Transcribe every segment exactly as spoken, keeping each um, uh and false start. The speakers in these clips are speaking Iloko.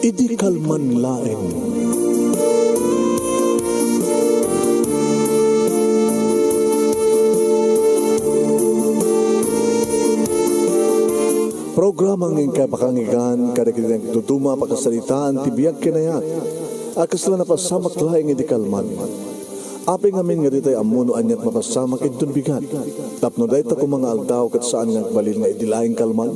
Idi kalman laeng. Programa nga inkay pakanggan kadagiti nagduduma a pakasaritaan ti biag ken ayat a kasla napasamak laeng idi kalman. Apay ngamin nga ditay ammo no aniat mapasamak inton bigat, tapno dayta koma nga aldaw ket saan nga agbalin nga idi laeng kalman?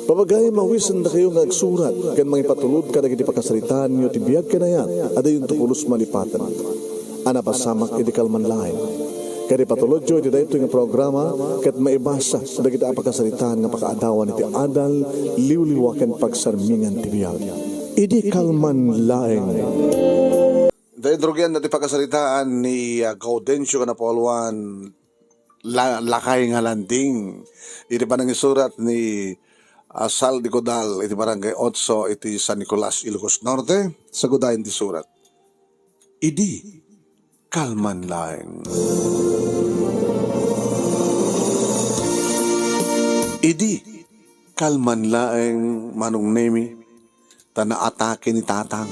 Papagayam, mawisendakayo nga agsurat ken mangipatulod kadagiti pakasaritaanyo ti biag ken ayat a dayonto pulos malipaten a napasamak idi kalman laeng. Ket ipatulodyo iti daytoy nga programa ket maibasa dagiti a pakasaritaan nga pakaadawan iti adal, liwliwa ken pagsarmingan ti biag. Idi kalman laeng. Daytoy rugian dati pakasaritaan ni, ah, Gaudencio ken Apolloan la-, lakay nga landing. Iti panangisurat ni, ah, Sal de Godal iti Barangay Otso iti San Nicolas, Ilocos Norte. Sagudayen ti surat. Idi kalman laeng. Idi kalman laeng, Manong Nemi, ta naatake ni Tatang.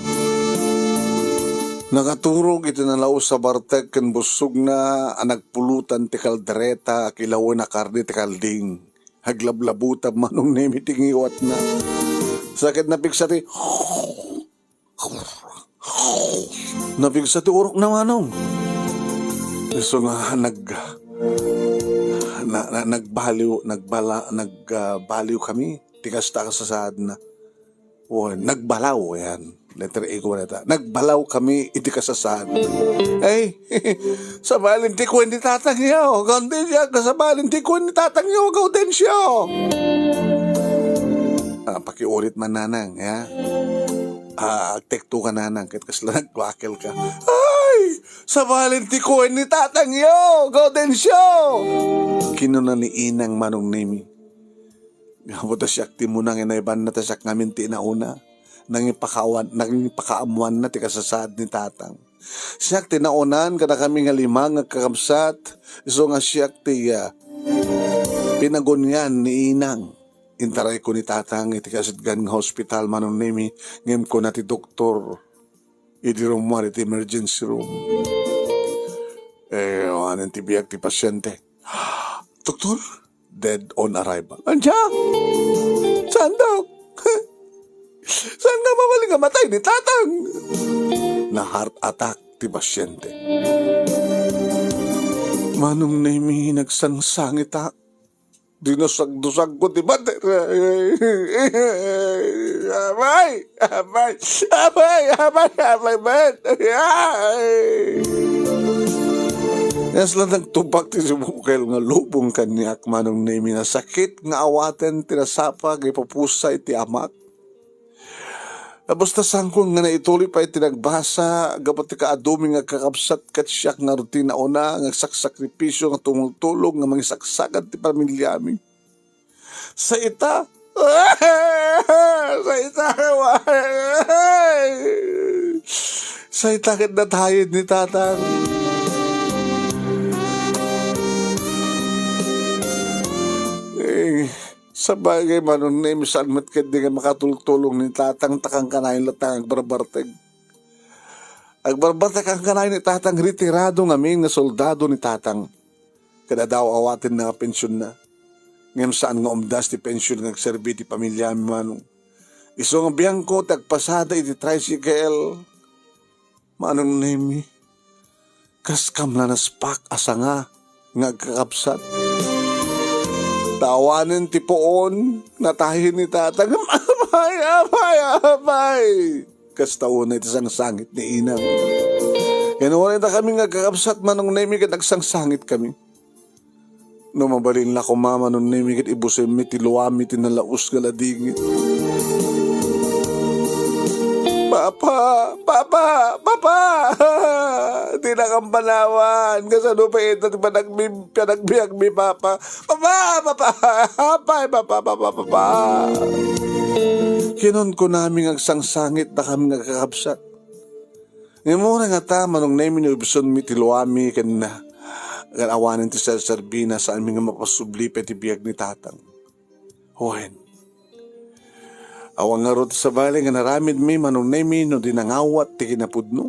Nakaturog iti nalaus a bartek ken bussogna a nagpulutan ti kaldereta a kilawen a karne ti kalding. Aglablabutab, Manong Nemi, ti ngiwatna. Sakit napigsa ti Napigsa ti urokna, Manong. Isu nga nag-, na, na, nagbaliw, nagbala-, nag-, ah, baliw kami. Ti kasta a kasasaadna. O, nagbalaw, yan. Letter A ko na ta. Nagbalaw kami iti kasasaad. Ay, sabali ti kuen ni Tatang yo. Gaudencio, sabali ti kuen ni Tatang yo, Gaudencio. Ah, pakiulit man, Nanang, ya. Ah, agtekto ka, Nanang, ket kasla nagbakel ka. Ay! Sabali ti kuen ni Tatang yo, Gaudencio! Kinuna ni Inang, Manong Nemi. Gapu ta siak ti muna nga naibanna ta siak ngamin ti inauna. Nangipakaawan-, nangipakaammoanna ti kasasaad ni Tatang. Siak ti naonan kadakami nga lima nga agkakabsat, isu nga siak ti, ah, pinagunian ni Inang. Intarayko ni Tatang iti kasidgan nga hospital, Manong Nemi, ngem kuna ti doktor, idi rummuar iti emergency room. Eh, awanen ti biag ti pasyente. Doktor, dead on arrival. Ania? Saan, Dok? Saan nga mabalin nga matay ni Tatang? Na-heart attack ti pasyente. Manong Nemi, nagsangsangitak. Dinusag-dusagko ti bater. Apay! Apay! Apay! Apay! Apay! Apay! Ay! Kasla nagtubak ti sibukel nga lubong kaniak, Manong Nemi, nasakit nga awaten ti nasapa nga ipupusa iti amak. Basta sangkon nga naituloy pay ti nagbasa, gapu ti kaadumi nga agkakabsat ket siak ngarud ti nauna nga agsaksakripisio nga tumultulong nga mangisaksakad ti pamiliami. Sa ita, sa ita, sa ita ket natayen ni Tatang. Eh, Sabagay, Manong Nemi, saan met ketdi nga makatultulong ni Tatang ta kankanayon latta nga agbarbartek. Agbarbartek kankanayon ni Tatang, retirado ngamin nga soldado ni Tatang. Ket adda awatenna nga pensionna. Ngem saan nga umdas ti pension nga agserbi ti pamiliami, Manong. Isu nga biangko ti agpasada iti tricycle. Manong Nemi, kaskam la naspak a sanga nga agkakabsat. Ta awanen ti puon, natayen ni Tatang. Apay, apay, apay! Kasta unay ti sangsangit ni Inang. Ken uray dakami nga agkakabsat, Manong Nemi, ket agsangsangitkami. No mabalin la koma, Manong Nemi, ket ibusemmi ti luami ti nalaus nga ladingit. Papa! Papa! Papa! Dinakam panawan. Kasano pay ita ti panagbi-, panagbiagmi, Papa? Papa! Papa! Apay! Papa! Papa! Papa! Kinunkunami nga agsangsangit dakami nga agkakabsat. Ngem uray ngata, Manong Nemi, no ibsonmi ti luami ken, ken awanen ti serserbina, saanmi nga mapasubli pay ti biag ni Tatang. Wen, Awan ngarud ti sabali nga naramidmi, Manong Nemi, no di nangawat ti kinapudno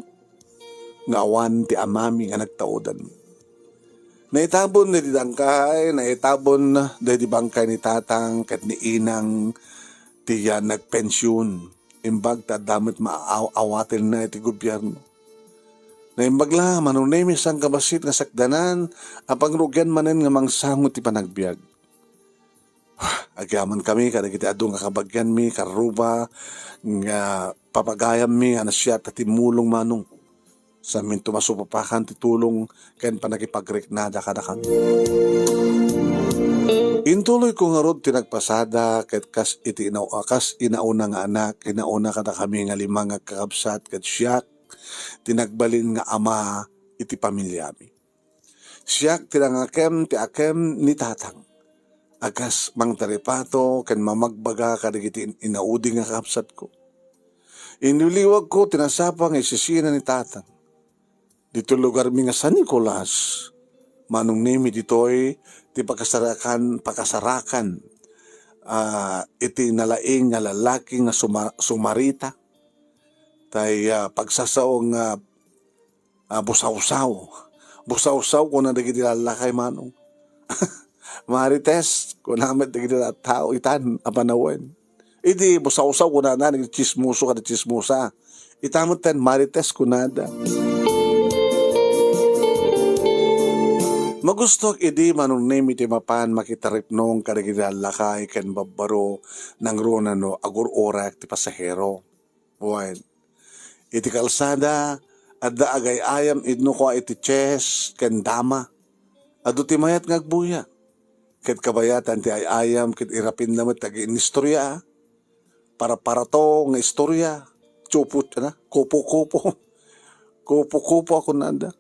nga awan ti amami nga nagtaudan. Naitabon daydi bangkay, naitabon daydi bangkay ni Tatang ket ni Inang ti, ah, nagpensiun. Imbag ta adda met maaw-, awatenna iti gobierno. Naimbag la, Manong Nemi, saan ka bassit nga sakdanan a pangrugian manen nga mangsango ti panagbiag. Agyamankami kadagiti adu nga kabagianmi, karruba, nga papagayammi a nasia ta timmulong, Manong. Saminto masupapakan ti tulong ken pannakipagriknada kadakami. Intuloyko ngarud ti nagpasada ket kas iti ina-, kas inauna nga anak, inauna kadakami nga lima nga agkakabsat ket siak ti nagbalin nga ama iti pamiliami. Siak ti nangakem ti akem ni Tatang a kas mangtaripato ken mamagbaga kadagiti in-, inaudi nga kakabsatko. Inliwliwagko ti nasapa nga isisina ni Tatang. Ditoy lugarmi nga San Nicolas, Manong Nemi, ditoy ti pakasarakan, pakasarakan, ah, iti nalaing nga lalaki nga suma-, sumarita. Tay, ah, pagsasao nga ah, busawsaw. Busawsaw, kuna dagiti lallakay, Manong. Marites, kuna met dagiti tao itan a panawen. Idi busawsaw, kunana dagiti tsismoso kada tsismosa. Ita met ten Marites, kunada. Magustuak idi, Manong Nemi, ti mapan makitaripnong kadagiti lallakay ken babbaro, nangruna no agur-urak ti pasahero. Wen, iti kalsada, adda agay-ayam idno kua iti chess ken dama. Adu ti mayat nga agbuya. Ket kabayatan ti ay-ayam ket irapinna met ti agiinnistorya. Para-parato nga istorya. Chuput, ana, kupo-kupo. Kupo-kupo a kunada.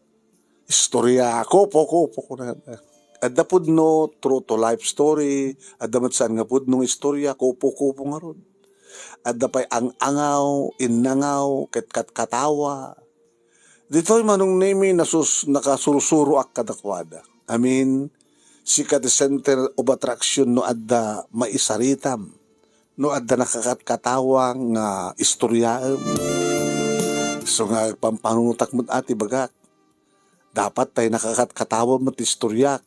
Istorya, kupo-kupo, kunada. Adda pudno, true to life story. Adda met saan nga pudno nga istorya, kupo-kupo ngarud. Adda pay ang-angaw, innangaw, ket katkatawa. Ditoy, Manong Nemi, nasus-, nakasursuroak kadakuada. Amin, sika ti center of attraction no adda maisaritam, no adda nakakat-, katawa nga istoryaem. Isu nga agpampanunotak met a ti bagak. Dapat tay nakakat-, katawa met ti istoryak.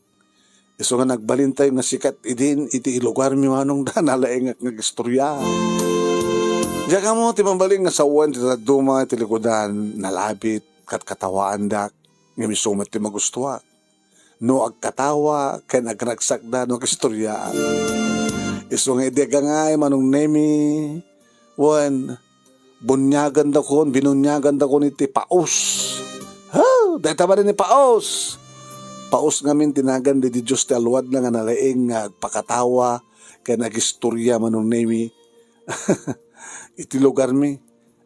Isu nga nagbalin tayo nga sikat idin iti lugarmi, Manong, da nalaingak nga istorya. Diak ammo ti mabalin nga sawen ti dadduma iti likudan, nalabit, kat-, katawaandak, ngem isu met ti magustuak. No agkatawa ken agragsak da no agistoryaan. Isu nga idi agangay, Manong Nemi, wen, buniagandakon, binuniagandakon iti paos. Ha! Dayta manen ni paos! Paos ngamin ti nagan daydi Dios ti aluadna nga nalaing nga agpakatawa ken agistorya, Manong Nemi. Iti lugarmi,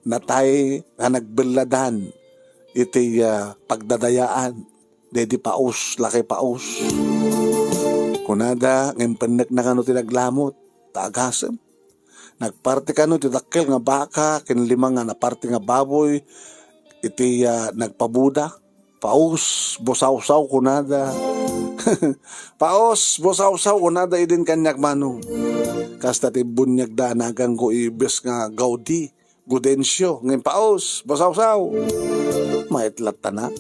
natay nga nagbelladan iti, ah, pagdadayaan daydi paos, lakay paos. Kunada, ngem pennekna kano ti naglamut, ta agasem. Nagparti kano ti dakkel nga baka ken lima nga naparti nga baboy iti, ah, nagpabuda. Paos, busawsaw kunada. Paos, busawsaw kunada idin kaniak, Manong. Kasta ti buniag da a naganko imbes nga Gaudi, Gudencio, ngem paos, busawsaw. Maitlattana.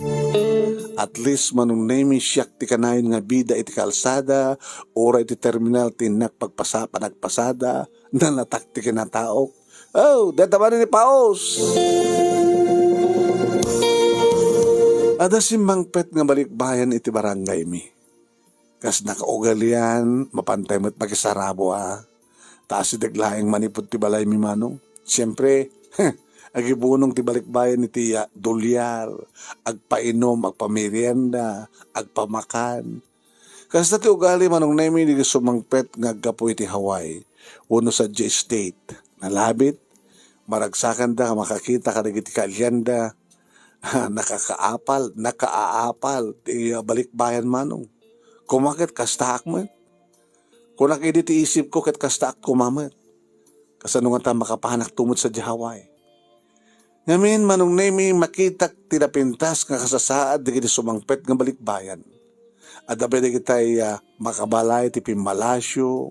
At least, Manong Nemi, siak ti kanayon nga bida iti kalsada, uray iti terminal ti innak pagpasa-, panagpasada, nalatak ti kinataok. Oh, deta manen ni paos! Adda simmangpet nga balikbayan iti barangaymi. Kas nakaugalian, mapantay met makisarabo a. Ta asideg laeng manipud ti balaymi, Manong. Siempre, agibunong ti balikbayan iti, ah, dolyar, agpainom, agpamerienda, agpamakan. Kasta ti ugali, Manong Nemi, dagiti sumangpet nga aggapu iti Hawaii wenno sadiay state. Nalabit, maragsakanda a makakita kadagiti kailianda. Nakakaapal, nakaaapal ti, ah, balikbayan, Manong. Koma ket kastaak met. Kunak idi ti isipko ket kastaak koma met. Kasano ngata makapanakto met sadiay Hawaii? Ngamin, Manong Nemi, makitak ti napintas nga kasasaad dagiti sumangpet nga balikbayan. Adda pay dagitay, ah, makabalay ti pimmalasyo,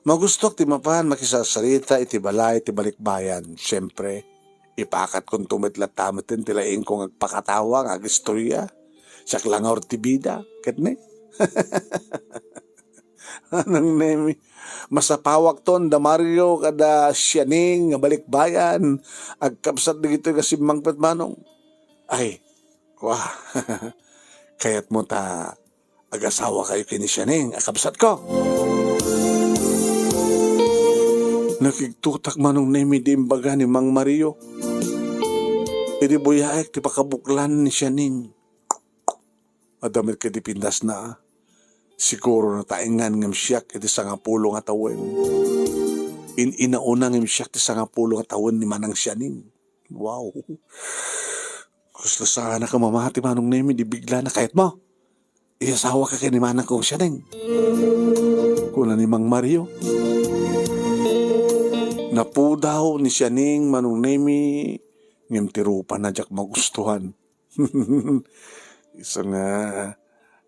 Magustuak ti mapan makisarsarita iti balay ti balikbayan. Siempre, ipakatkonto met latta metten ti laingko nga agpakatawa nga agistorya. Siak la nga urtibida, ket ne? Manong Nemi, masapawakton da Mario kada Sianing nga balikbayan. Agkabsat dagitoy nga simmangpet, Manong. Ay, wa, kayatmo ta agasawakayo ken ni Sianing a kabsatko? Nakigtotak, Manong Nemi, di imbaga ni Mang Mario. Idi buyaek ti pakabuklan ni Sianing. Adda met kadi pindasna, a. Siguro nataengan ngem siak iti sangapulo nga tawen. In-inauna ngem siak ti sangapulo nga tawen ni Manang Sianing. Wow. Kasla saanak a mamati, Manong Nemi, di bigla na, "Kayatmo? Iasawaka ken ni Manang kong Sianing," kuna ni Mang Mario. Napudaw ni Sianing, Manong Nemi, ngem ti rupana diak magustuhan. Isu nga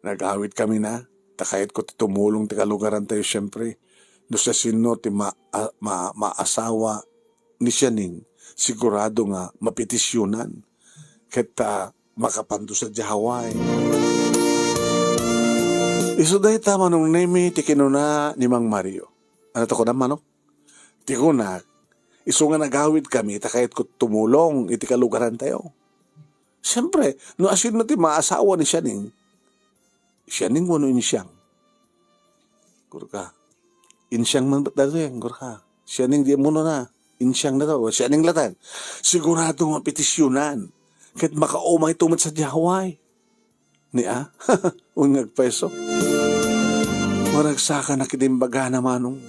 nagawidkami na, ta kayatko ti tumulong ti kalugarantayo, siempre. No siasino ti ma-, a-, ma-, maasawa ni Sianing, sigurado nga mapetisionan. Ket, ah, makapanto sadiay Hawaii. Isu dayta, Manong Nemi, ti kinuna ni Mang Mario. Ania ti kunam, Manong? Ti kunak, isu nga nagawidkami, ta kayatko tumulong iti kalugarantayo. Siempre, no asino ti maasawa ni Sianing, Sianing wenno Insiang? Kurka. Insiang man bet daytoy, kurka. Sianing di ammona. Insiang daytoy, Sianing laeng. Sigurado nga petisionan. Ket makaumayto met sadiay Hawaii. Ni a? Wen nga agpayso. Maragsakanak iti imbagana, Manong.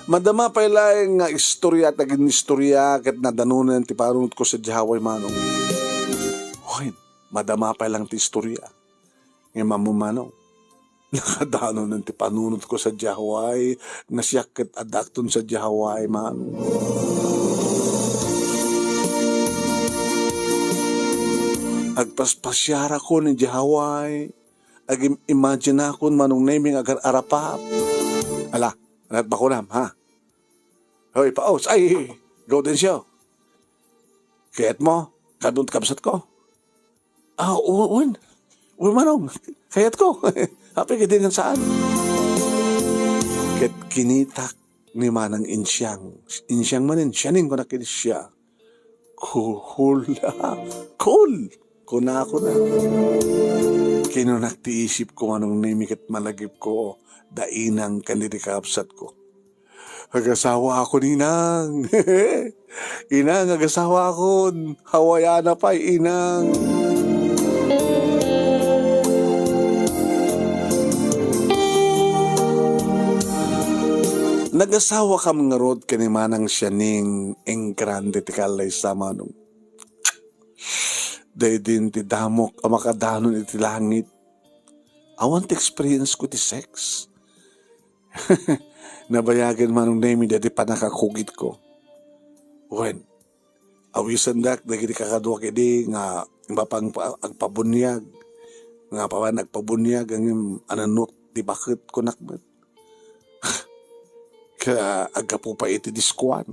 Madama pay laeng nga istorya ti aginnistorya ket nadanonen ti panunotko sadiay Hawaii, Manong. Wen, madama pay laeng ti istorya. Ngem ammom, Manong, nakadanonen ti panunotko sadiay Hawaii, nga siak ket addaakton sadiay Hawaii, Manong. Agpaspasiarakon idiay Hawaii, agim-imaginakon, Manong Nemi, nga agar-arapap. Ala, ania ti bakunam, ha? Hoy, paos, ay, Gaudencio. Kayatmo? Kab-, kabsatko? Ah, u-, wen. Wen, Manong. Kayatko. Apay, kadi nga saan? Ket kinitak ni Manang Insiang. Insiang manen, Sianing kunak ken siak. Cool. Cool. Kunakon. Kinunak ti isipko, Manong Nemi, ket malagipko, da inang ken daydi kakabsatko. Agasawaakon, inang. Inang, agasawaakon. Hawaiana pay, inang. Nagasawakam ngarud ken ni Manang Sianing, engrande ti kallaysa, Manong. Daydin ti damok a makadanon iti langit. Awan ti experience ko ti sex. Nabayagen, Manong Nemi, daydi pannakakugitko. Wen, awisendak dagiti kakaduak idi nga mapang-, agpabuniag, nga apaman agpabuniag, ngem ananot ti baket, kunak met. Ka-, aggapu pay iti diskuan.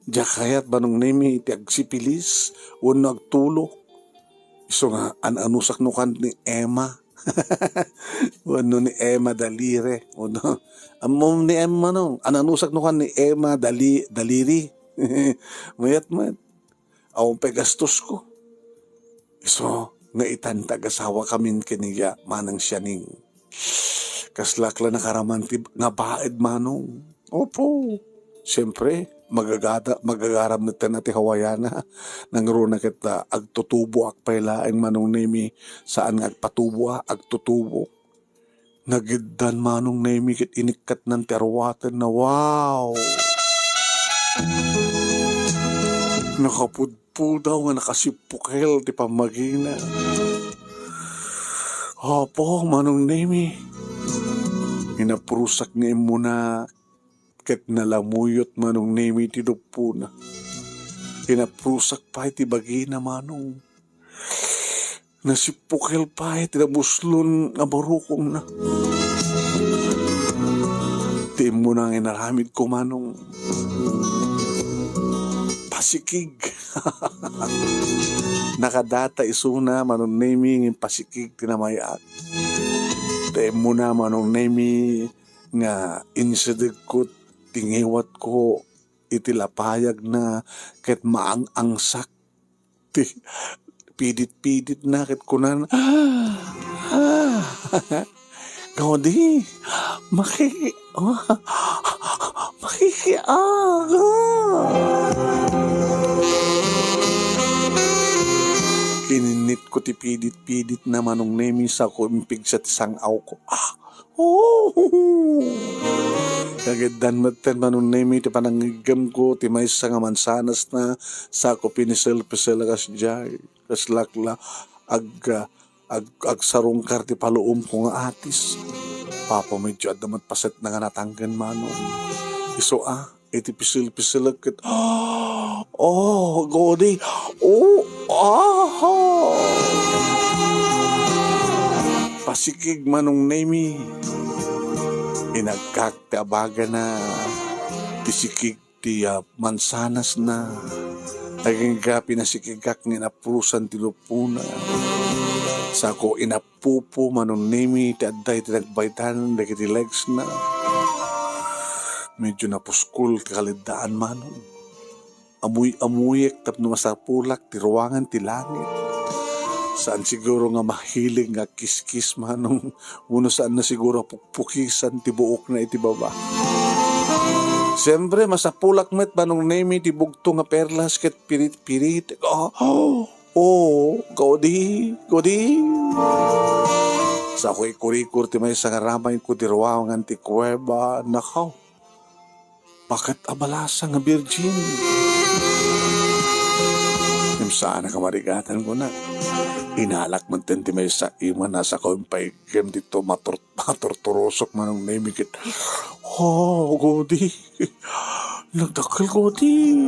Diak kayat, Manong Nemi, ti agsipilis wenno agtulok. Isu nga an-anusak no kan ni Emma. Wenno ni Emma Dalire. Wenno, ammom ni Emma, no? An-anusak no kan ni Emma Dali-, Daliri. Mayat met. Awan pay gastosko. Isu nga itan ta agasawakami ken ni Manang Sianing. Kaslak la nakaraman ti nga baed, Manong. Opo. Siempre, magagada-, magagaram met ti Hawaiana. Nangruna ket, ah, agtutuboak pay laeng, Manong Nemi. Saan nga agpatubo, ah, agtutubo. Nagiddan, Manong Nemi, ket inikkatnan ti aruatenna. Wow! Nakapudpudaw nga nakasippukel ti pammagina. Apo, Manong Nemi. Inaprusak nga immuna ket nalamuyot, Manong Nemi, ti duppona. Inaprusak pay ti bagina, Manong. Nasippukel pay ti nabuslon nga barukongna. Ti Muna nga inaramidko, Manong, pasikig. Nakadata isuna, Manong Nemi, ngem pasikig ti namay-at. Ta immuna, Manong Nemi, nga insidegko ti ngiwatko iti lapayagna ket maang-angsak ti pidit-piditna ket kunana, "Ah, ah, Godi, makiki-, ah, makiki-, ah, ah." Kininnitko ti pidit-piditna, Manong Nemi, sako impigsa ti sang-awko. Ah, Oh! Kagiddan metten, Manong Nemi, ti panangiggemko ti maysa nga mansanasna, sako pinisel-pisel a kasdiay. Kaslak la, ag-, ag-, agsarungkar ti paluomko nga atis. Papa, medyo adda met pasetna nga natangken, Manong. Isu a, iti pisil-pisilek ket, "Oh, Godi! Oh, ah!" Pasikig, Manong Nemi. Inagkak ti abagana, ti sikig ti, ah, mansanasna. Agingga pinasikigak nga inaprusan ti lupona. Sako inap- pupo, Manong Nemi, ti adda iti nagbaydan dagiti legs na. Medyo napuskol ti kaleddaan, Manong. Amuy-amuyek tapno masapulak ti ruangan ti langit. Saan siguro nga mahilig nga kiskis, Manong. Wenno saan na siguro pukpukisan ti buokna iti baba. Siempre, masapulak met, Manong Nemi, ti bugto nga perlas ket pirit-pirit. Oh, oh. Oh, Godi, Godi. Sako ikurikur ti maysa nga ramayko ti ruangan ti kuweba. Nakaw, baket a balasa nga birgin. Ngem saan a kamarigatan, kuna. Inalak metten ti maysa, ima na sako impaiggem dito matur-, maturturusok, Manong Nemi, ket, "Oh, Godi." Nagdakkel, Godi.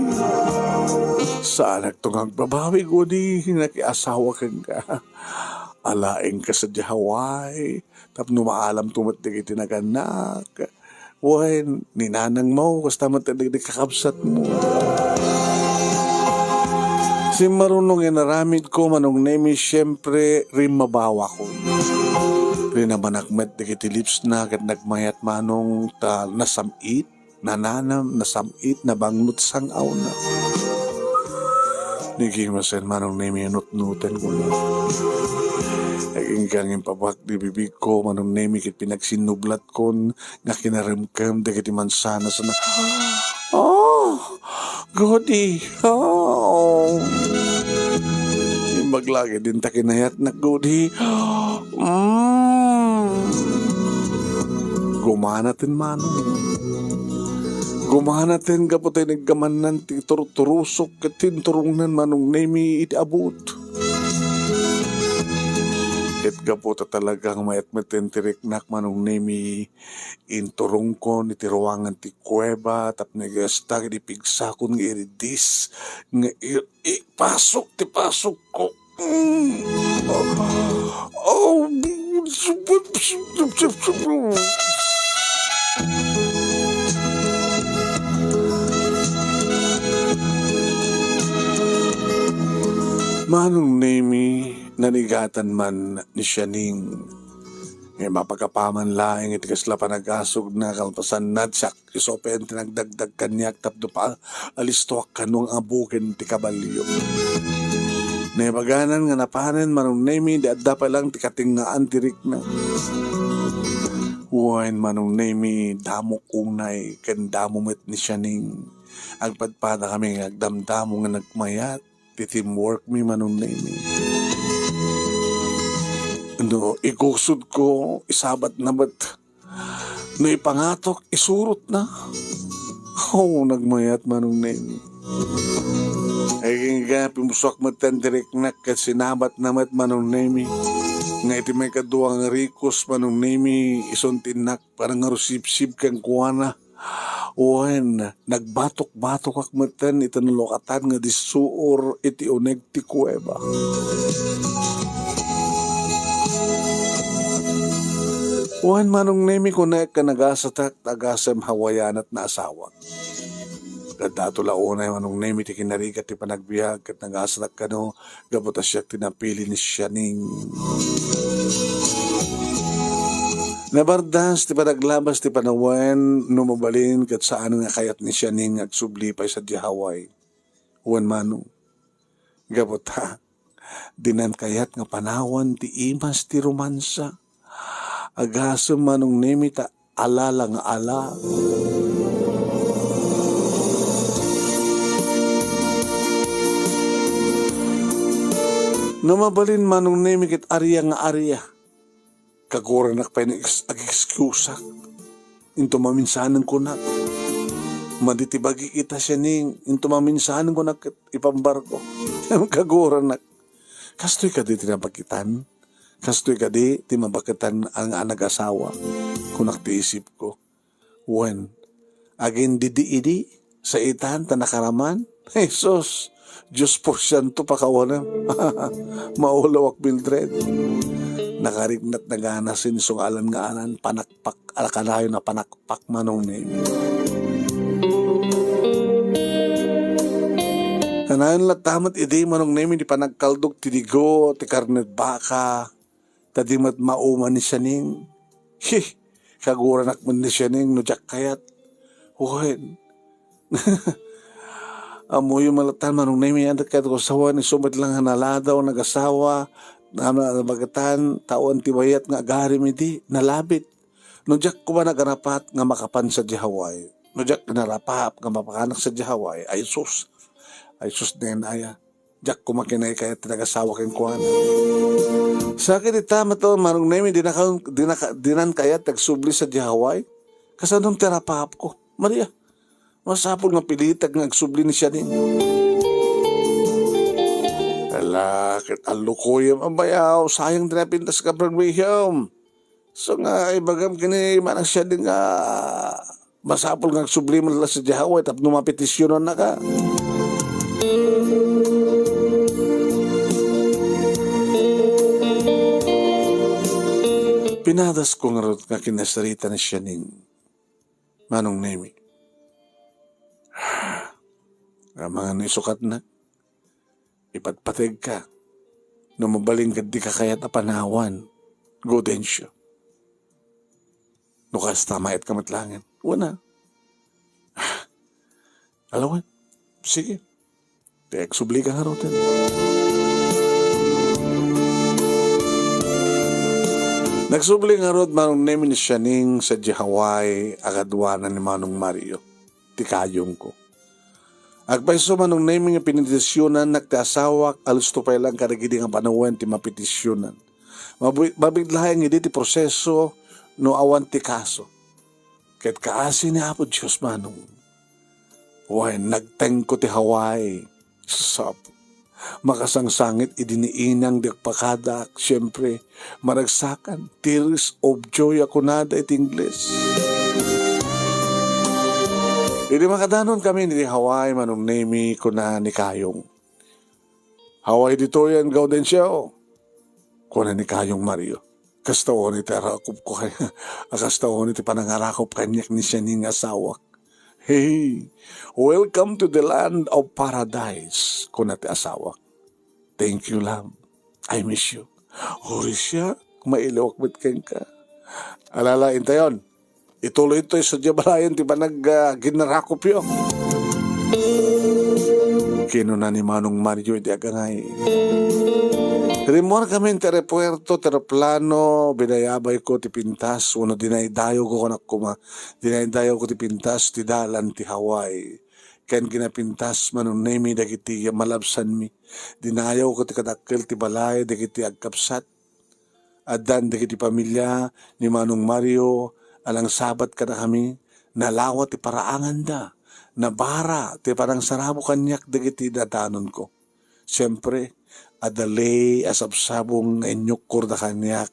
Saanakto nga agbabawi, Godi. Nakiasawa kenka. Alaenka sadiay Hawaii. Tapno maalamto met dagiti nagannak. Wen, ni nanangmo, kasta met dagiti kakabsatmo. Simmaruno nga inaramidko, Manong Nemi, siempre, rimmabawakon. Rinamanak met dagiti lipsna ket nagmayat, Manong, ta nasam-it. Nananam, nasam-it, nabangngot sang-awna. Naging masen, Manong Nemi, nutnuten, kuna. Naginggang impabak di bibigko, Manong Nemi, ket pinagsinnublatkon nga kinaremkem dagiti mansanas na, "Oh, Godi, oh." Imbag la ket dinta kinayatnak, Godi. Mm. Gumanaten, Manong. Gumanaten gapu ta iniggamannan ti turturusok ket tinturongnan, Manong Nemi, iti abut. Ket gapu ta talagang mayat metten ti riknak, Manong Nemi, inturongkon iti ruangan ti kuweba tapno igasta ket ipigsakon nga iridis nga i-, ipasok ti pasokko. Mm. Oh. Manong Nemi, nanigatan man ni Sianing. Ngem apagapaman laeng iti kasla panagasugna, kalpasanna, siak isu pay ti nagdagdag kaniak tapno pa alistoak kano nga abugen ti kabalio. Naibaganan nga napanen, Manong Nemi, di adda pay lang ti katengngaan ti rikna. Wen, Manong Nemi, damok unay ken damo met ni Sianing. Agpadpadakami nga agdamdamo nga nagmayat ti teamwork mi, Manong Nemi. No igusodko, isabatna met. No ipangatok, isurotna. Oh, nagmayat, Manong Nemi. Agingga, pimsuak metten ti riknak ket sinabatna met, Manong Nemi, nga iti maikadua nga rikos, Manong Nemi, isun ti innak panangarusibsib kenkuana. Wen, nagbatok-batokak metten iti nalukatan nga dissuor iti uneg ti kuweba. Wen, Manong Nemi, kunak ken nagasatak ta agasem Hawaiianat nga asawak. Kaddato la unay, Manong Nemi, ti kinarigat ti panagbiag ket nagasatak kano gapu ta siak ti napili ni Sianing. Nabardas ti panaglabas ti panawen no mabalin ket saan nga kayat ni Sianing nga agsubli pay sadiay Hawaii. Wen, Manong, gapu ta dinan kayat nga panawan ti imas ti romansa. Agasem, Manong Nemi, ta ala la nga ala. No mabalin, Manong Nemi, ket aria nga aria. Kaguranak pay nga ex-, ag-excusak. Into maminsanen kunak. Madi ti bagik ita, Sianing, into maminsanen kunak ket ipambarko. Kaguranak. Kastoy kadi ti nabakitan? Kastoy kadi ti mabakitan a nga nagasawa? Kunak ti isipko. Wen, agin didi idi, saitan ta nakaraman? Jesus, Dios porsiento pakawanem. Maulawak, Mildred. Nakarignat nagana sinsungalan nga anan, panakpak, a kanayon a panakpak, Manong Nemi. Kanayon latta met idi, Manong Nemi, ti panagkaldog ti digo, ti karned baka, ta di met mauman ni Sianing. Hi, kaguranak met ni Sianing no diak kayat. Wen. Ammoyo met latta, Manong Nemi, ania ti kayatko sawen, isu met lang nga naladaw, nagasawa, na, na, nabakitan, ta wen ti bayat nga agarim idi, nalabit. No diak koma nagarapat nga makapan sadiay Hawaii. No diak narapap nga mapakanak sadiay Hawaii, ay sus. Ay sus, nenaya. Diak koma kinaykayat ti nagasawa kenkuana. Sakit ita met, Manong Nemi, dinaka-, dinaka-, dinan kayat ti agsubli sadiay Hawaii. Kasanon ti rapapko? Maria, masapul nga pilitek nga agsubli ni Sianing. Ala, ket allukoyem a bayaw, sayang ti napintas nga permihom. So nga, ibagam ken ni Manang Sianing nga masapul nga agsubli met la sadiay Hawaii tapno mapetisionannaka. Pinadasko ngarud nga kinasarita ni Sianing, Manong Nemi. Amangan no isukatnak. Ipatpategka. No mabalin ket dika kayat a panawan, Gaudencio. No kasta, mayat ka met laengen. Wen a. Ala wen. Sige. Ti agsublika ngaruden. Nagsubli ngarud, Manong Nemi, ni Sianing sadiay Hawaii a kaduana ni Manong Mario, ti kayongko. Agpayso, Manong Nemi, nga pinetisionannak ti asawak a listo pay laeng kadagidi nga panawen ti mapetisionan. Mabi-, mabiit laeng idi ti proseso no awan ti kaso. Ket kaasi ni Apo Dios, Manong. Wen, nagtengko ti Hawaii. Sap. Makasangsangit idi ni Inang di agpakadak, siempre, maragsakan, tears of joy a kunada iti Ingles. Idi makadanon kami iti Hawaii, Manong Nemi, kuna ni Kayong, "Hawaii ditoyen, Gaudencio," kuna ni Kayong Mario. Kasta unay ti arakupko kay-, a kasta unay ti panangarakop kaniak ni Sianing nga asawak. "Hey, welcome to the land of paradise," kuna ti asawak. "Thank you, love. I miss you." "Uray siak, mailiwak met kenka." "Alala, intayon. Ituloy toy sadiay balayen ti panag-, ah, ginarakopyo," kinuna ni Manong Mario iti agangay. Rimmuar kami iti aeropuerto ti aeroplano, binayabayko ti pintas, wenno dinaydayawko, kunak koma, dinaydayawko ti pintas ti dalan ti Hawaii. Ken kinapintas, Manong Nemi, dagiti malabsanmi. Dinayawko ti kadakkel ti balay dagiti agkabsat. Addan dagiti pamilia ni Manong Mario a nangsabat kadakami, nalawa ti paraanganda, nabara ti panangsarabo kaniak dagiti dadanonko. Siempre, adda lay a sabsabong nga inyukkorda kaniak.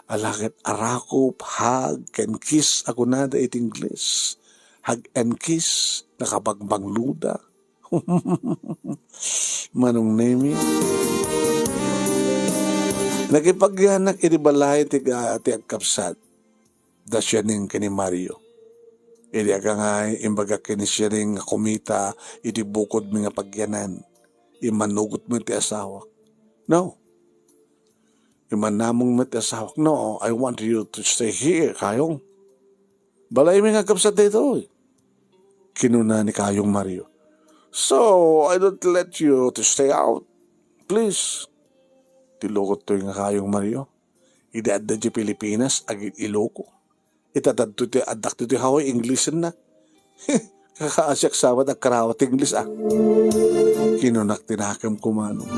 Ala ket arakop, hug, ken kiss a kunada iti Ingles. Hug and kiss, nakabangbangluda. Manong Nemi. Nakipagyanak iti balay ti, ti agkabsat. da Sianing ken ni Mario. Idi agangay, imbagak ken ni Sianing nga kumita iti bukodmi nga pagyanan. Immanugot met ti asawak. No. Immannamong met ti asawak. "No, I want you to stay here, Kayong. Balaymi nga agkabsat daytoy," kinuna ni Kayong Mario. "So, I don't let you to stay out. Please." Ti lukot toy nga Kayong Mario. Idi adda di Pilipinas, agil-Iloko. Ita dadto ti addak ti Hawaii, English na. Kakaasiak sabat agkarawat English, ah. Kinunak ti nakemko, Manong.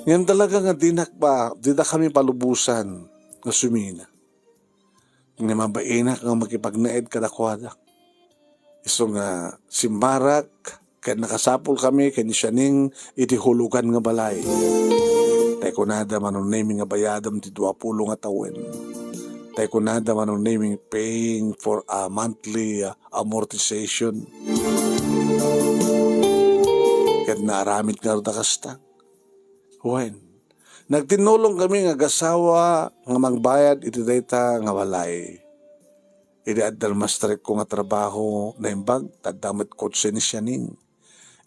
Ngem talaga nga dinak ba, dida kami palubosan nga sumina. Nga mabainak nga makipagnaed kadakuada. Isu nga simmarak, ket nakasapul kami ken ni Sianing iti hulugan nga balay. Tay kunada, Manong Nemi, nga bayadem ti duapulo nga tawen. Tay kunada, Manong Nemi, paying for a monthly, uh, amortization. Ket naaramid nga ruda kasta. Wen, nagtinnulong kami nga agasawa nga mangbayad iti dayta nga balay. Idi adda mastrekko nga trabaho, naimbag, ta adda met kotse ni Sianing.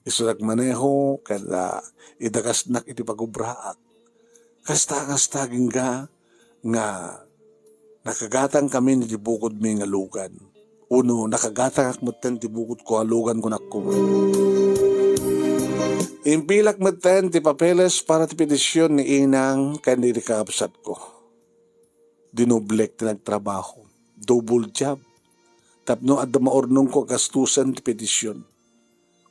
Isu nagmaneho, ket, ah, idakasnak iti pagubraak. Kasta, kasta, agingga nga nakagatang kami iti bukodmi nga lugan. Uno, nakagatangak metten ti bukodko a lugan, kunak koma. Impilak metten ti papeles para ti petision ni inang ken ni kakabsatko. Dinoblek ti nagtrabaho. Double job. Tapno adda maurnongko a gastusen ti petision.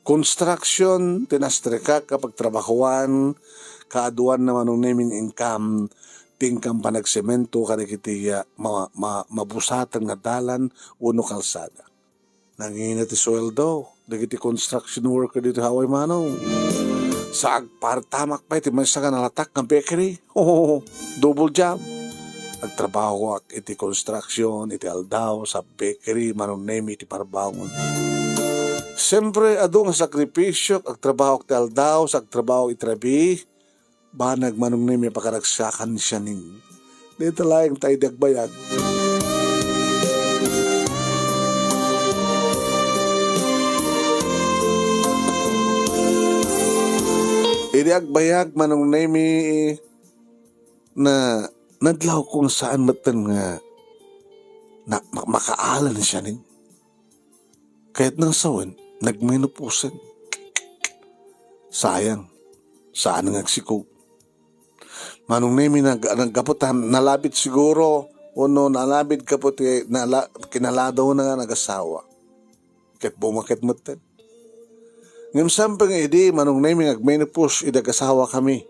Construction ti nastrekak a pagtrabahoan, kaaduan na, Manong Nemi, income, ti income panagsemento kadagiti, ah, ma-, ma-, mabusaten nga dalan wenno kalsada. Nangina ti sueldo dagiti construction worker ditoy Hawaii, Manong. Sa agpartamak pay ti maysa nga nalatak nga bakery. Oh, double job. Agtrabahoak iti construction iti aldaw sa bakery, Manong Nemi, iti parbangon. Siyempre, adu nga sakripisio, agtrabahoak ti aldaw sa agtrabaho iti rabii. Banag, Manong Nemi, a pakaragsakan ni Sianing. Dayta laeng ta idi agbayag. Idi agbayag, Manong Nemi, na, nadlawko nga saan metten nga na, ma-, makaalan ni Sianing. Kayatna nga sawen, nagmenopausen. Sayang, saan nga agsikog. Manong Nemi, nag-, naggapu ta nalabit siguro, wenno nalabit gapu ti nala-, kinaladawna nga nagasawa. Ket bumaket metten. Ngem saan pay nga idi, Manong Nemi, nga agmenopause idi agasawa kami.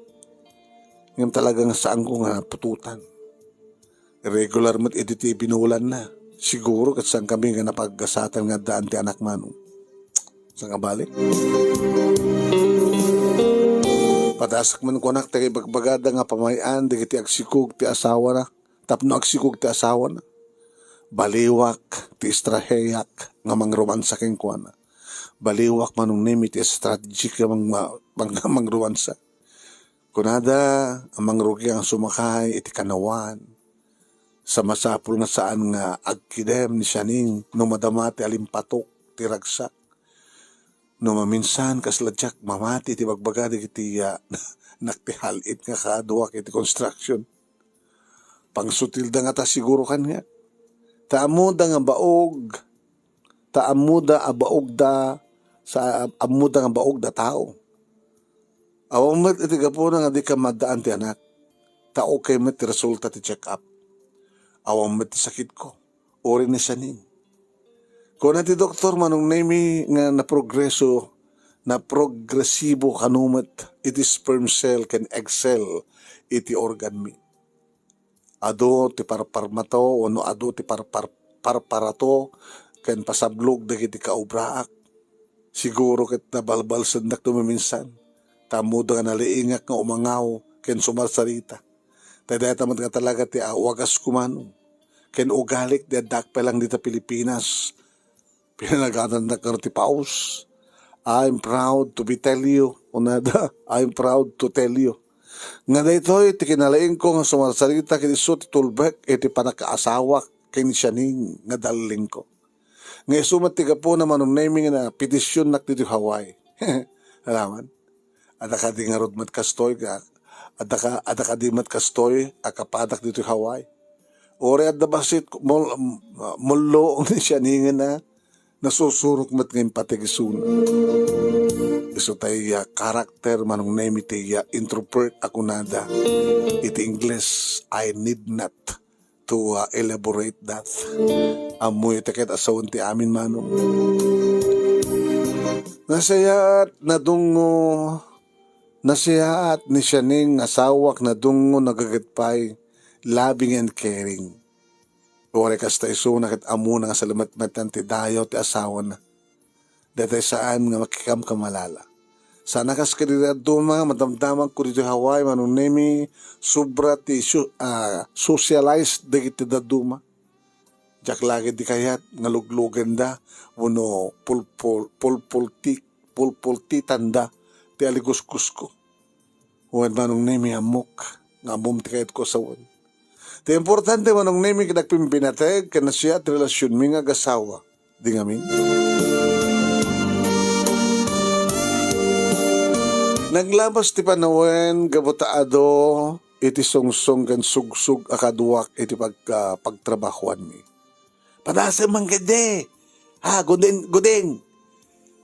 Ngem talaga nga saanko nga naputotan. Regular met idi ti binulanna. Siguro ket saan kami nga napaggasatan nga addaan ti anak, Manong. Saan nga balik? Padasak man kunak ti ibagbagada nga pamay-an dagiti agsikog ti asawana. Tapno agsikog ti asawana, baliwak ti estraheyak nga mangromansa kenkuana. Baliwak, Manong Nemi, ti strategic nga mang-, mang-, mangrumansa. Kunada a mangrugi nga sumakay iti kanawan. Sa masapul nga saan nga agkidem ni Sianing no madama ti alimpatok ti ragsak. No maminsan, kasla diak mamati ti bagbaga dagiti, ah, nak ti hal-it nga kaaduak iti construction. Pangsutilda ngata siguro kaniak. Ta ammoda nga baog, ta ammoda a baogda, sa ammoda nga baogda tao. Awan met iti gapuna nga dika maddaan ti anak. Ta okay met ti resulta ti check-up. Awan met ti sakitko. Uri ni Sianing. Kuna ti doktor, Manong Nemi, nga naprogreso, naprogresibo kano met iti sperm cell ken egg cell iti organmi. Adu ti parparmato wenno adu ti parpar-, parparato ken pasablog dagiti kaobraak. Siguro ket nabalbalsendak no maminsan. Ta ammoda nga naliingak nga umangaw ken sumarsarita. Ta dayta met nga talaga ti, ah, wagas kumano. Ken ugalik di addaak pay lang dita Pilipinas. Pinanagatannak kano ti paus. "I'm proud to be tell you," kunada. "I'm proud to tell you." Nga daytoy ti kinalaingko nga sumarsarita ken isu ti tulbek iti pannakaasawak. ken ni Sianing nga darlingko. Nga isu met ti gapuna, Manong Nemi, nga napetitionnak ditoy Hawaii. Alangan. Adda kadi ngarud met kastoy nga, adda ka, adda kadi met kastoy a kapadak ditoy Hawaii. Uray adda bassit, mul-, mulluong ni Sianing a nasusurok met nga impatig isuna. Isu tay, ah, karakter, Manong Nemi, ti, ah, introvert a kunada. Iti Ingles, "I need not to, ah, elaborate that." Ammoyo ti ket a sawen ti amin, Manong. Nasayaat, nadungngo, nasayaat ni Sianing nga asawak, nadungngo, nagaget pay, loving and caring. Uray kasta isuna ket ammona nga salemetmetan ti dayaw ti asawana. Daytoy saan nga makikamkamalala. Sana kas kadagiti dadduma, madamdamagko ditoy Hawaii, Manong Nemi, sobra ti su-, ah, socialize dagiti dadduma. Diak la ketdi kayat nga luglugenda wenno pulpul-, pulpulti-, pulpultitanda ti aligusgusko. Wen, Manong Nemi, ammok nga ammom ti kayatko a sawen. Ti importante, Manong Nemi, ket agpimpinateg ken nasayaat ti relasionmi nga agasawa. Di ngamin. Naglabas ti panawen gapu ta adu iti sungsong ken sugsog a kaduak iti pag-, ah, pagtrabahoanmi. Padasem man ketdi. Ha, Guding, Guding.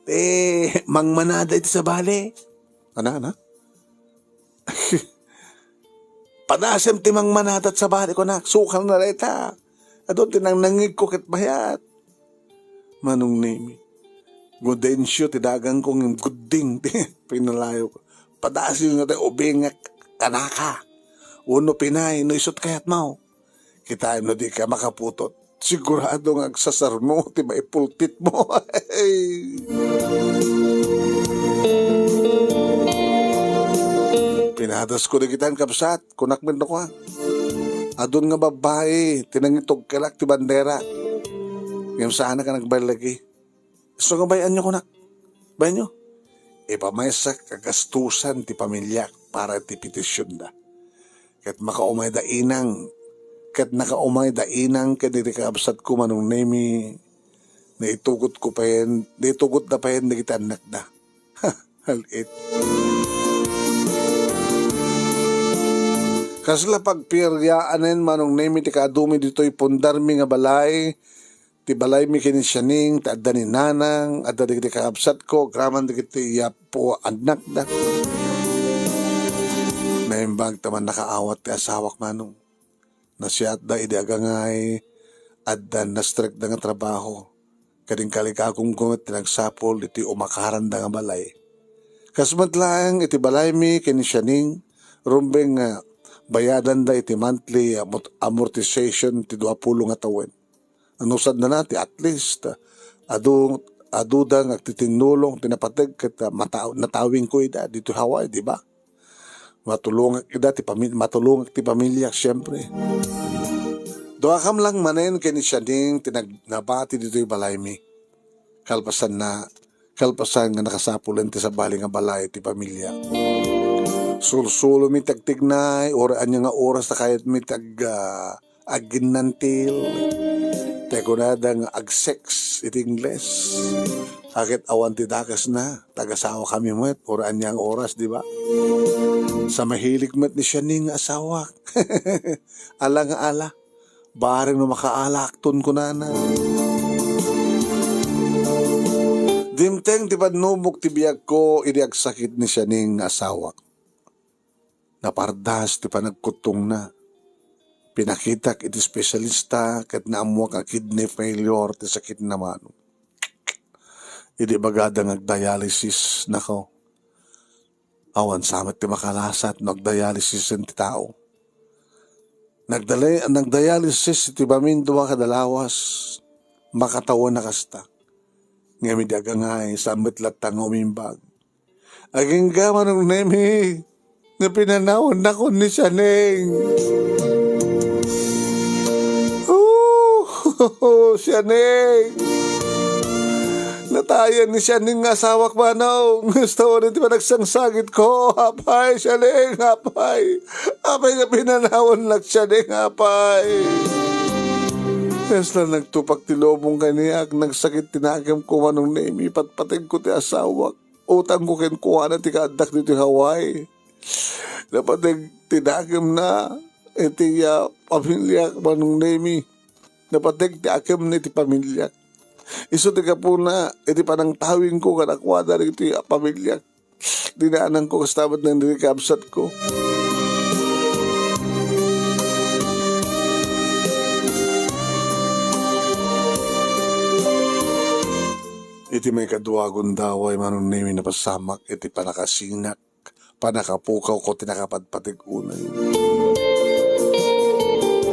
Ti mangmanada iti sabali. Ana, ana? Padasem ti mangmanada ti sabali, kunak. Sukalna dayta. Adun ti nangnangngegko ket mayat. Manong Nemi. Gudencio ti dagangko ngem Guding ti pinalayok. Padasem nga ti ubingek kanaka. Wenno pinay no isut kayatmo. Kitaem no dika makaputot. Sigurado nga agsasarmo ti maipultitmo. Pinadasko dagitan, kabsat, kunak met no kua. Adun nga babbai ti nangitugkelak ti bandera. Ngem saanak a nagballagi. Isu nga bay-anyo, kunak. Bay-anyo. Ipamaysak a gastusan ti pamiliak para ti petitionda. Ket makaumayda inang, ket nakaumayda inang ken iti kakabsatko, Manong Nemi, naitugotko payen, naitugotda payen dagiti annakda. Hal-it. Kasla pagpiariaanen, Manong Nemi, ti kaadumi ditoy pundarmi nga balay, ti balaymi ken ni Sianing, ta adda ni Nanang, adda dagiti kakabsatko, agraman dagiti yapo annakda. Naimbag ta mannakaawat ti asawak, Manong. Nasayaatda idi agangay, adda na-strike-da nga trabaho. Ket inkalikagumko met ti nagsapul iti umakaranda nga balay. Kas met laeng iti balaymi ken ni Sianing, rumbeng nga bayadanda iti monthly amort-, amortization ti duapulo nga tawen. Anusad na ti at least, adu, aduda nga agtitinnulong ti napateg ket, ah, mata-, natawingko ida ditoy Hawaii, di ba? Matulongak ida ti pami-, matulongak ti pamiliak, siempre. Duakam lang manen ken ni Sianing ti nag-, nabati ditoy balaymi. Kalpasanna, kalpasan nga nakasapulen ti sabali nga balay ti pamiliak. Sulsulomi ti agtignay, uray ania nga oras ta kayatmi ti ag-, ah, aginnantil. Tay kunada nga ag-sex iti Ingles. Ket awan ti dakesna, ta agasawakami met, uray ania nga oras, di ba? Sa mahilig met ni Sianing nga asawak. Ala nga ala. Bareng no makaala akton kunana. Dimteng ti pannubok ti biagko idi agsakit ni Sianing nga asawak. Napardas ti panagkuttongna. Pinakitak iti espesyalista ket naammoak a kidney failure ti sakitna, Manong. Idi ibagada nga agdialysis, nako, awan sa met ti makalasat no agdialysisen ti tao. Nagdali-, nagdialysis iti mamin dua kada lawas, makatawen a kasta. Ngem idi agangay, saan met latta nga umimbag. Agingga, Manong Nemi, nga pinanawennakon ni Sianing. Oh, Sianing! Natayen ni Sianing nga asawak, Manong. Gusto ti panagsangsagitko. Apay, Sianing, apay. Apay nga pinanawennak, Sianing, apay. Kasla nagtupak ti lubong kaniak, nagsakit ti nakemko, Manong Nemi, patpategko ti asawak. Utangko kenkuana ti kaaddak ditoy Hawaii. Napateg ti nakemna iti, ah, pamiliak, Manong Nemi. Napateg ti akemna iti pamiliak. Isu ti gapuna iti panangtawingko kadakuada dagitoy a pamiliak. Dinaananko kasta met dagiti kabsatko. Iti maikadua a gundaway, Manong Nemi, napasamak iti pannakasinak, pannakapukawko ti nakapadpateg unay.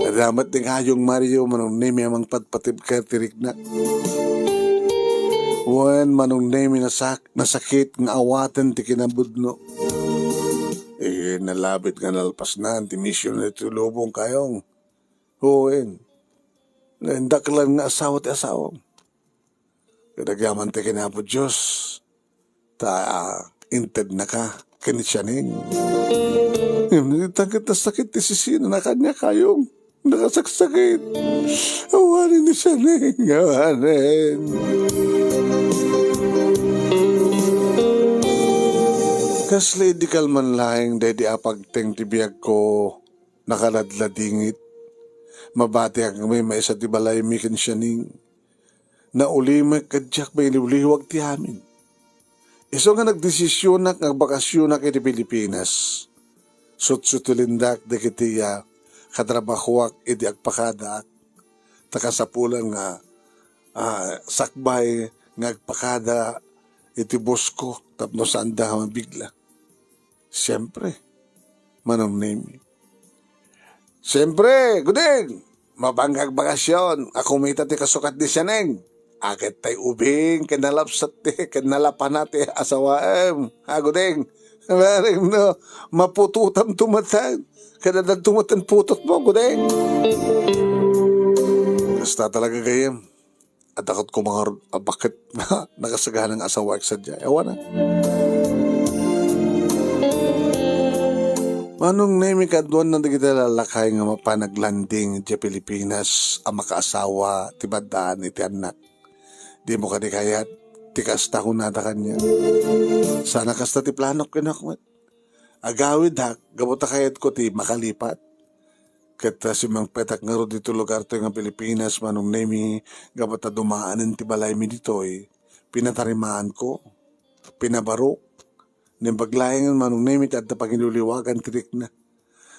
Adda met ni Ngayong Mario, Manong Nemi, a mangpadpateg ket ti riknak. Wen, Manong Nemi, nasak-, nasakit nga awaten ti kinapudno. Eh, nalabit nga nalpasnan ti mision iti lubong, Ngayong. Wen, naindaklan nga asawa ti asawam. Ket agyaman ti ken Apo Dios, ta intednaka ken ni Sianeng. Ngem ita ket nasakit ti sisina na kaniak, Ngayong. Nakasaksakit. Awanen ni Sianeng, awanen. Kasla idi kalman laeng daydi a pagteng ti biagko, nakaladladingit. Mabatiak ngem maysa ti balaymi ken Sianeng. Naulimek ket diak mailiwliwag ti amin. Isu nga nagdesisionak nga agbakasionak iti Pilipinas, sutsutilendak dagiti, ah, katrabahoak idi agpakadaak. Ta kasapulan nga, ah, sakbay nga agpakada iti boss ko tapno saanda nga mabigla. Siempre, Manong Nemi. Siempre, Guding! Mapangka agbakasyon a kumita ti kasukat ni Sianeng. Aket tay ubing ken nalapsat ti, ken nalapana ti asawaem. Ha, Guding? Bareng no, maputotam tumatan. Ken adda tumatan putot mo, Guding. Kasta talaga, gayyem. Adda ket kumangarod a baket nga nakasagana nga asawaek sadiay. Awan a. Manong Nemi, kaaduanna dagiti lalakay nga mapan naglanding idiay Pilipinas a makaasawa ti maddaan iti annak. Dimo kadi kayat ti kasta kunada kaniak. Sana kasta ti planok, kunak met. Agawidek gapu ta kayatko ti makalipat. Ket, ah, simmangpetak ngarud ditoy lugartoy nga Pilipinas, Manong Nemi, gapu ta dumaanen ti balaymi ditoy, pinatarimaanko, pinabarok. Naimbag laeng, Manong Nemi, ti adda panginliwliwagan ti rikna.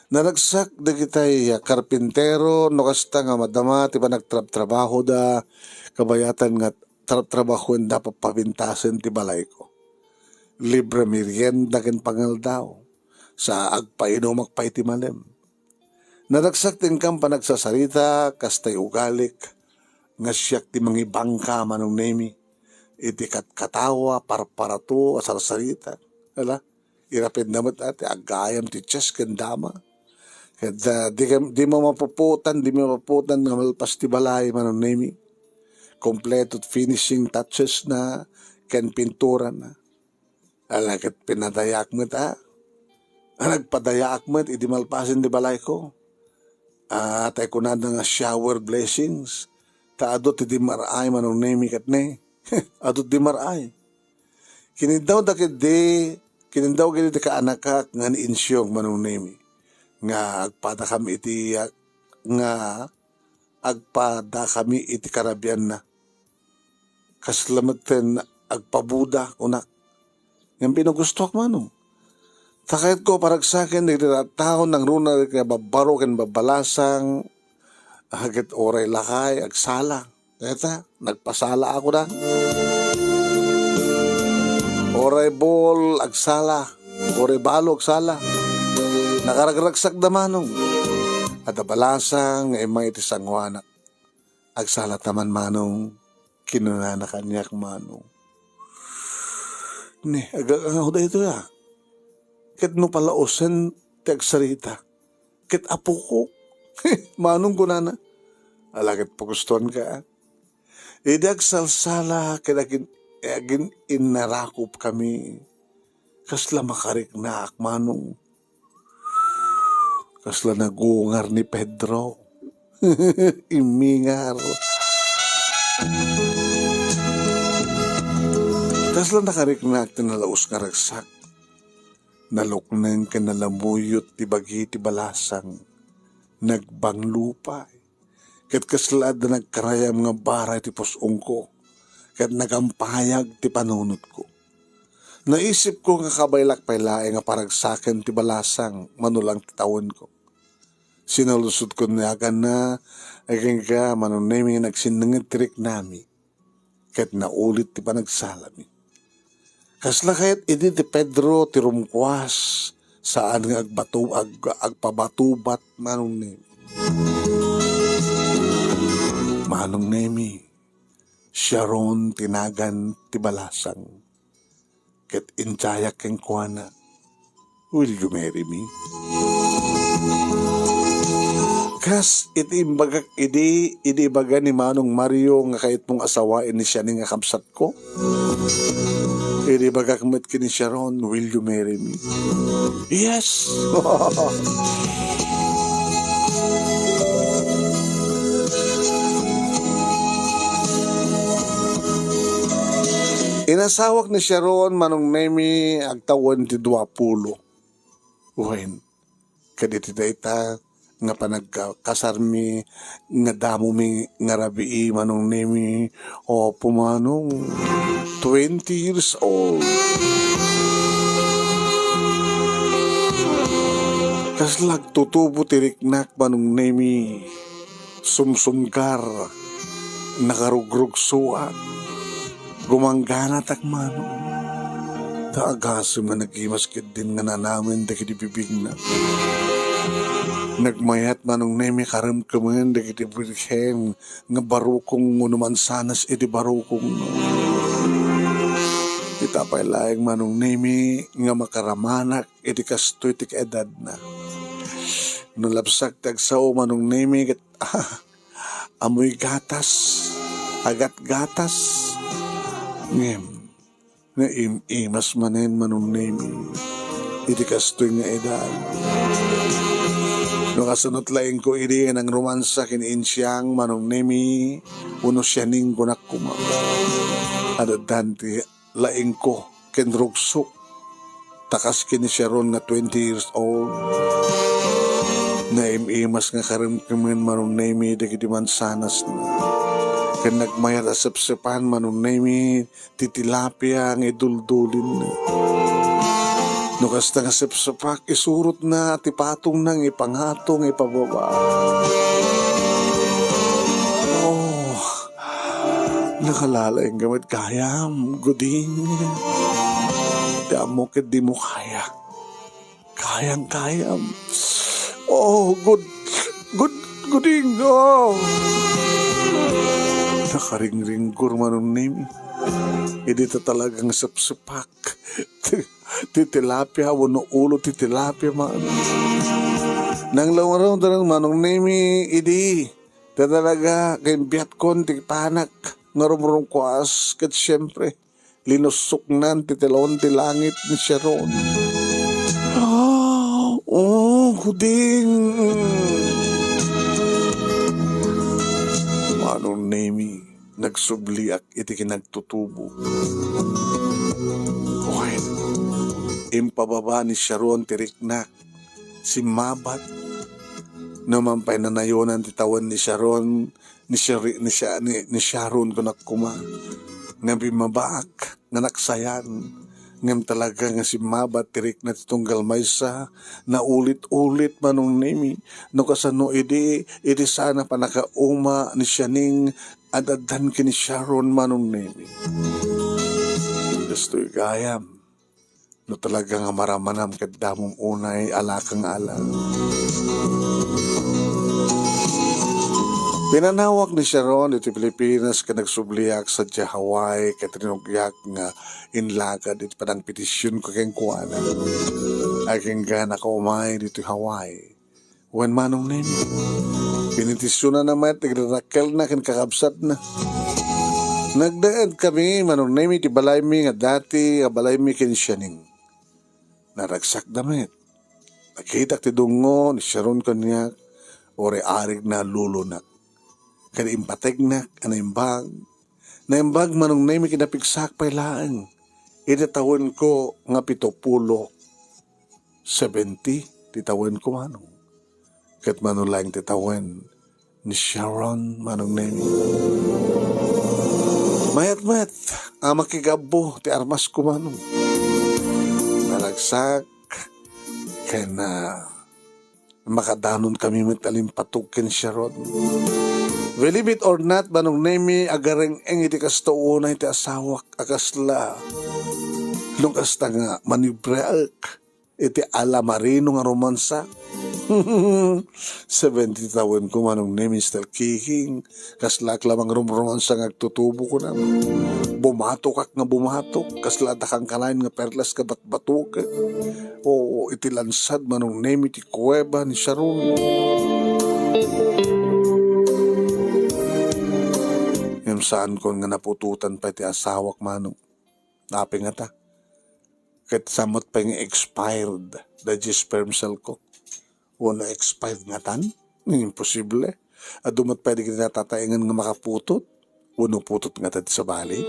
Naragsak dagitay, ah, karpintero, no kasta nga madama ti panagtrabtrabahoda, kabayatan nga trabtrabahoenda papabentasen ti balayko. Libre merienda ken pangaldaw. Sa agpainumak pay ti malem. Naragsak ti inkam panagsasarita, kastay ugalik, nga siak ti mangibangka, Manong Nemi, iti katkatawa, parparato a sarsarita. Ala, irapidna met a ti aggayam ti Dios ken dama. Ket, ah, di kam-, di mo mapuputan, di mo mapuputan nga malpas ti balay, Manong Nemi. Kompleto ti finishing touches na ken pintura na. Ala ket pinadayaak met, a. A, nagpadayaak met idi malpasen ti balayko. A, tay kunada nga shower blessings. Ta adu ti di mar-ay, Manong Nemi, ket ne. Adu ti di mar-ay. Kiniddaw da ketdi, kiniddaw ketdi ti kaanakak nga ni Insyong, Manong Nemi, nga agpadakam iti, nga agpadakami iti karabianna. Kasla met ten agpabuda, kunak. Ngem pinagustoak, Manong. Ta kayatko paragsaken dagiti tattao nangruna ket nga babbaro ken babbalasang, a, ket uray lakay agsala. Dayta, nagpasala ako da. Uray bol agsala, uray balo agsala. Nakaragragsak da, Manong. Adda balasang nga immay iti sangoanak. Agsala ta man, Manong, kinunana kaniak, Manong. Ne, aga-, agaw daytoy, a. Ket no palaosen ti agsarita, ket apokok. Manong, kunana. Ala ket pagustuanka, a. Idi agsalsala ket agin-, agin-innarakupkami, kasla makariknaak, Manong. Kasla nagungar ni Pedro. Immingar. Kasla nakariknak ti nalaus nga ragsak. Nalukneng ken nalamuyot ti bagi ti balasang. Nagbanglo pay. Ket kasla adda nagkarayam nga bara iti pus-ongko, ket nagampayag ti panunotko. Naisipko nga kabaelak pay laeng a paragsaken ti balasang mano lang ti tawenko. Sinaludsodko ni aganna, agingga Manong Nemi nga nagsinnenged ti riknami, ket naulit ti panagsalami. Kasla kayat idi ti Pedro ti rumkuas, saan nga agbato-, ag-, agpabatubat Manong Nemi. Manong Nemi, Sharon ti nagan ti balasang. Ket insayak kenkuana, "Will you marry me?" Kas iti imbagak idi, idi ibaga ni Manong Mario nga kayatmong asawaen ni siani nga kabsatko. Idi ibagak met ken ni Sharon, "Will you marry me?" Yes! Inasawak ni Sharon, Manong Nemi, agtawen ti duapulo. Wen, kaditi dayta nga panagkasarmi nga damomi nga rabii, Manong Nemi, o pumanong twenty years old. Kasla agtutubo ti riknak, Manong Nemi, sumsumgar, nakarugrugsoak, gumangganatak Manong. Ta agasem nga nagimas ketdin nga nanamen dagiti bibigna. Nagmayat Manong Nemi karemkemen dagiti birhen nga barukong wenno mansanas iti barukong. Ita pay laeng Manong Nemi nga makaramanak iti kastoy ti kaedadna. No labsak ti agsao Manong Nemi ket, ah, amoy gatas, agatgatas. Ngem, naim-imas manen Manong Nemi iti kastoy nga edad. No kasunot laengko idi nga nangromansa ken insiang Manong Nemi wenno sianing kunak koma. Addan ti laingko ken rugsok. Ta kas ken ni Sharon nga twenty years old, naim-imas nga karemkemen Manong Nemi dagiti mansanasna. Ken nagmayat a sepsepan Manong Nemi ti tilapia nga iduldulinna. No kasta nga sepsepak, isurotna ti patongna nga ipangato nga ipababa. Oh, nakalalaing gamet gayam, Guding. Ti ammok ket dimo kaya. Kayang kayam. Oh, Gud-, Gud-, Guding, oh. Nakaringringgor Manong Nemi. Idi ta talagang sepsepak. Ti tilapia, wenno ulo ti tilapia man. Nanglawrong Manong Nemi, idi. Ta talaga, kaimbiatkon ti panak nga rumrumkuas, ket siempre, linussoknan ti telon ti langit ni Sharon. Ah, oh, Guding. Manong Nemi, nagsubliak iti kinagtutubo. Wen, impababa ni Sharon ti riknak. Simmabat. No man pay nanayonan ti tawen ni Sharon, ni Shari-, ni Sha-, ni, ni Sharon kunak koma, nga bimmabaak nga naksayan, ngem talaga nga simmabat ti rikna ti tunggal maysa, naulit-ulit Manong Nemi, no kasano idi, idi sana panakauma ni sianing ad-addan ken ni Sharon Manong Nemi. Kastoy gayam. No talaga nga maramanam ket damom unay, alaka nga ala. Pinanawak ni Sharon iti Pilipinas ket nagsubliak sadiay Hawaii ket rinugyak nga inlakad iti panangpetisionko kenkuana. Agingga nakaumay ditoy Hawaii. Wen Manong Nemi. Benedisionanna met ti agdadakkelna ken kakabsatna. Nagdaedkami, Manong Nemi, ti balaymi nga dati nga balaymi ken sianing. Naragsakda met. Nakitak ti dungngo ni Sharon kaniak. Uray arigna a lulonak. Ken impategnak a naimbag. Naimbag, Manong Nemi, ket napigsaak pay laeng iti tawenko nga pito pulo, seventy ti tawenko, Manong. Ket mano laeng ti tawen ni Sharon, Manong Nemi. Mayat met a makigabbo ti armasko, Manong. Naragsak ken, ah, makadanon kami met a limpatog ken Sharon. Believe it or not, Manong Nemi, agareng-eng iti kasto unay ti asawak a kasla. No kasta nga manibriaek iti ala marino nga romansa. Seventy tawenko, Manong Nemi, Mister Kiking. Kaslaak la mangrumromansa nga agtutubo, kunam. Bumatokak nga bumatok. Kasla adda kankanayon nga perlas nga batbatuken. Oo, iti lansad, Manong Nemi, ti kuweba ni Sharon. Ngem saankon nga naputotan pay ti asawak, Manong. Apay ngata? Ket saan met pay nga expired daydiay sperm cell ko? Wenno expired ngatan? Imposible. Adu met pay dagiti natataengen nga makaputot? Wenno putot ngata ti sabali?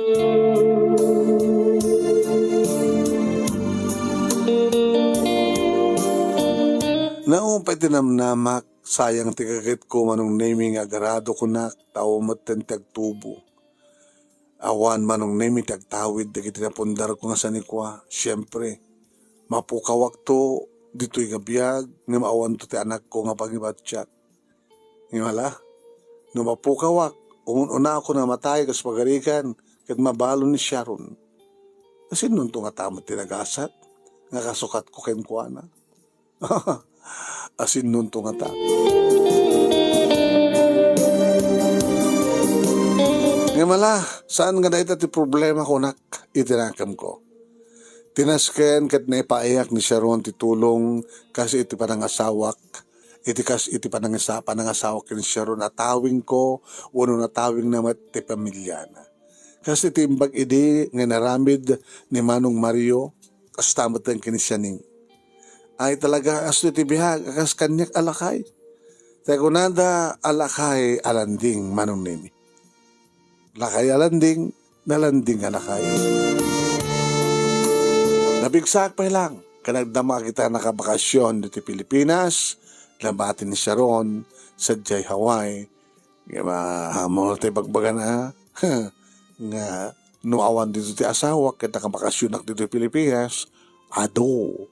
Naupay ti namnamak, sayang ti gagetko, Manong Nemi, nga agrado kunak, tao metten ti agtubo. Awan, Manong Nemi, ti agtawid dagiti napundarko nga sanikua. Siempre, mapukawakto ditoy nga biag, ngem awanto ti anakko nga pangibattiak. Ngem ala, no mapukawak, umun-unakon a matay kas pagarigan ket mabalo ni Sharon. Asinnonto ngata met ti nagasat nga kasukatko kenkuana. Asinnonto ngata. Ngem ala, saan nga dayta ti problema kunak iti nakemko. Ti nasken ket naipaayak ni Sharon ti tulong kas iti panangasawak, iti kas iti panangasa-, panangasawak ken Sharon, natawingko wenno natawingna met ti pamiliana. Kas iti imbag idi nga inaramid ni Manong Mario, kasta met ken ni Sianing. Ay talaga, kastoy ti biag a kas kaniak a lakay. Ta kunada a lakay a landing, Manong Nemi. Lakay a landing, nalanding a lakay. Napigsaak pay lang, ken agdama kita nakabakasyon ditoy Pilipinas, nabati ni Sharon, sadiay Hawaii. Nga ma-, amo ti bagbagana, nga no awan dito ti asawak, ket nakabakasyonak ditoy Pilipinas, adu,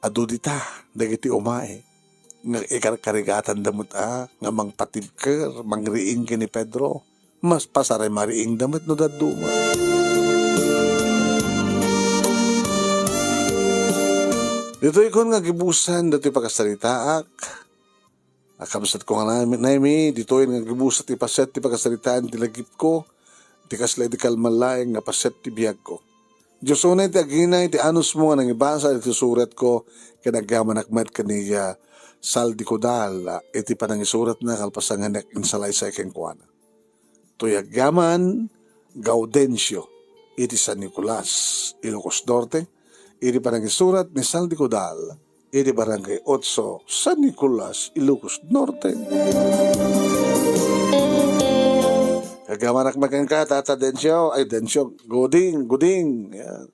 adu dita, dagiti umay. Nga ikarkarigatan da met a, nga mangpatibker, mangriing ken ni Pedro. Mas pasaray mariing da met no dadduma. Ditoy kon nga gibusan, ditoy pakasaritaak, a, kabsatko nga Nemi, Nemi, ditoy nga gibusan ti paset ti pakasaritaan ti lagipko, ti kasla idi kalman laeng nga paset ti biagko. Dios unay ti agina iti anusmo nga nangibasa iti suratko, ken agyamanak met ken ni, ah, Sal di Codal, ah, iti panangisuratna kalpasan nga nagkinsalaysay kenkuana. Toy agyaman, Gaudencio, iti San Nicolas, Ilocos Norte, iti panangisurat ni Sal di Codal, iti Barangay Otso, San Nicolas, Ilocos Norte. Agyamanak met kenka, Tata Dencio, ay, Dencio, Goding, Goding. Yan.